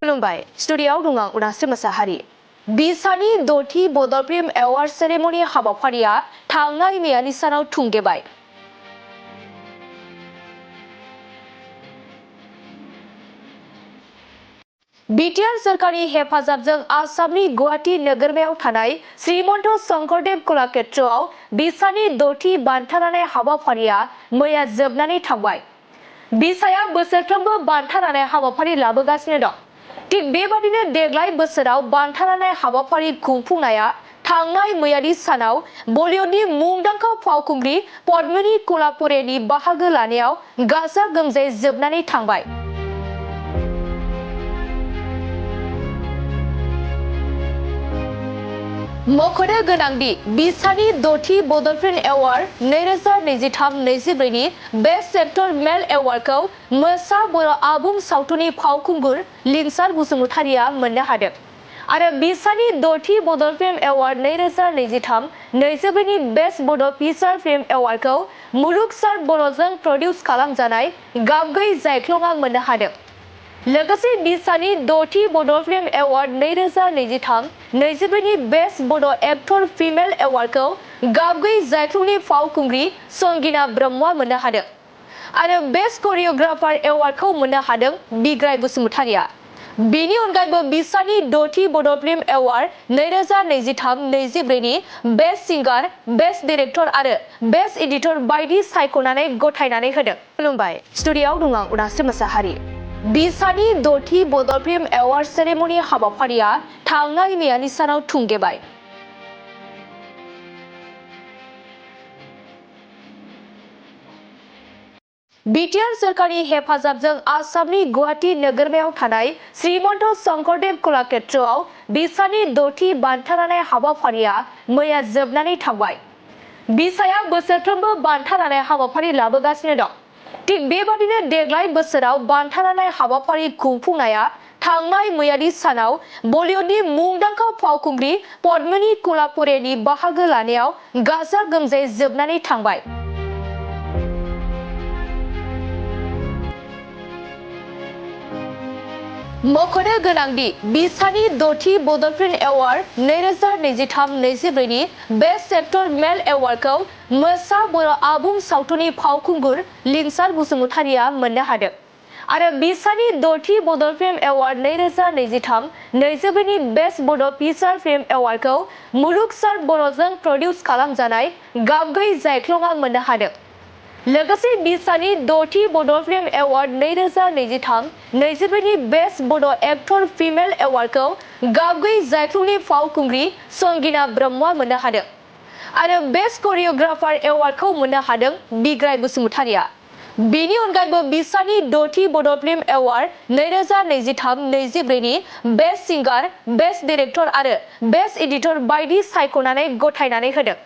खुलुमबाय स्टुडिय'आव दं आं उदांस्रि मोसाहारि। बिसानि दथि बड' फिल्म एवार्ड सेरेमनि हाबाफारिया थांनाय मैयानि सानाव थुंगेबाय। बिटिआर सोरखारनि हेफाजाबजों आसामनि गुवाहाटी नोगोरमायाव थानाय श्रीमन्त शंकरदेव कलाक्षेत्रआव बिसानि दथि बान्था राननाय हाबाफारिया मैया जोबनानै थांबाय। बिसाया बोसोरफ्रोमबो बान्था राननाय हाबाफारि लाबोगासिनो दं। थिग बेबादिनो देग्लाय बोसोराव बान्था राननाय हाबाफारि खुंफुंनाया थांनाय मैयानि सानाव बलिउडनि मुंदांखा फावखुंग्रि पद्मिनी कलापुरेनि बाहागो लानायाव गाजा गोमजायै जोबनानै थांबाय। मख'नो गोनांदि बिसानि दथि बड' फिल्म एवार्ड 2023-24 नि बेस्ट एक्टर मेल एवार्डखौ मोसा बर' आबुं सावथुननि फावखुंगुर लिंसार बसुमतारिया मोननो हादों आरो बिसानि दथि बड' फिल्म एवार्ड 2023-24 नि बेस्ट बड' फिचार फिल्म एवार्डखौ मुलुगसार बर'जों प्रडिउस खालामजानाय गाबगैयै जायख्लंआ मोननो हादों। लोगोसे बिसानि दथि बड' फिल्म एवार्ड 2023-24 नि बेस्ट बड' एक्टर फिमेल एवार्डखौ गाबगैयै जायख्लंनि फावखुंग्रि संगिना ब्रह्मआ मोननो हादों आरो बेस्ट करिय'ग्राफार एवार्डखौ मोननो हादों बिग्राय बसुमतारिया। बेनि अनगायैबो बिसानि दथि बड' फिल्म एवार्ड 2023-24 नि बेस्ट सिंगार, बेस्ट डिरेक्टर आरो बेस्ट एडिटर बायदि सायख'नानै गथायनानै होदों। खुलुमबाय स्टुडिय'आव दं आं उदांस्रि मोसाहारि। बिसानि दथि बड' फिल्म एवार्ड सेरेमनि हाबाफारिया थांनाय मैयानि सानाव थुंगेबाय। बिटिआर सोरखारनि हेफाजाबजों आसामनि गुवाहाटी नोगोरमायाव थानाय श्रीमन्त शंकरदेव कलाक्षेत्रआव बिसानि दथि बान्था राननाय हाबाफारिया मैया जोबनानै थांबाय। बिसाया बोसोरफ्रोमबो बान्था राननाय हाबाफारि लाबोगासिनो दं। थिग बेबादिनो देग्लाय बोसोराव बान्था राननाय हाबाफारि खुंफुंनाया थांनाय मैयानि सानाव बलिउडनि मुंदांखा फावखुंग्रि पद्मिनी कलापुरेनि बाहागो लानायाव गाजा गोमजायै जोबनानै थांबाय। मख'नो गोनांदि बिसानि दथि बड' फिल्म एवार्ड 2023-24 नि बेस्ट एक्टर मेल एवार्डखौ मोसा बर' आबुं सावथुननि फावखुंगुर लिंसार बसुमतारिया मोननो हादों आरो बिसानि दथि बड' फिल्म एवार्ड 2023-24 नि बेस्ट बड' फिचार फिल्म एवार्डखौ मुलुगसार बर'जों प्रडिउस खालामजानाय गाबगैयै जायख्लंआ मोननो हादों। लोगोसे बिसानि दथि बड' फिल्म एवार्ड 2023-24 नि बेस्ट बड' एक्टर फिमेल एवार्डखौ गाबगैयै जायख्लंनि फावखुंग्रि संगिना ब्रह्मआ मोननो हादों आरो बेस्ट करिय'ग्राफार एवार्डखौ मोननो हादों बिग्राय बसुमतारिया। बेनि अनगायैबो बिसानि दथि बड' फिल्म एवार्ड 2023-24 नि बेस्ट सिंगार, बेस्ट डिरेक्टर आरो बेस्ट एडिटर बायदि सायख'नानै गथायनानै होदों।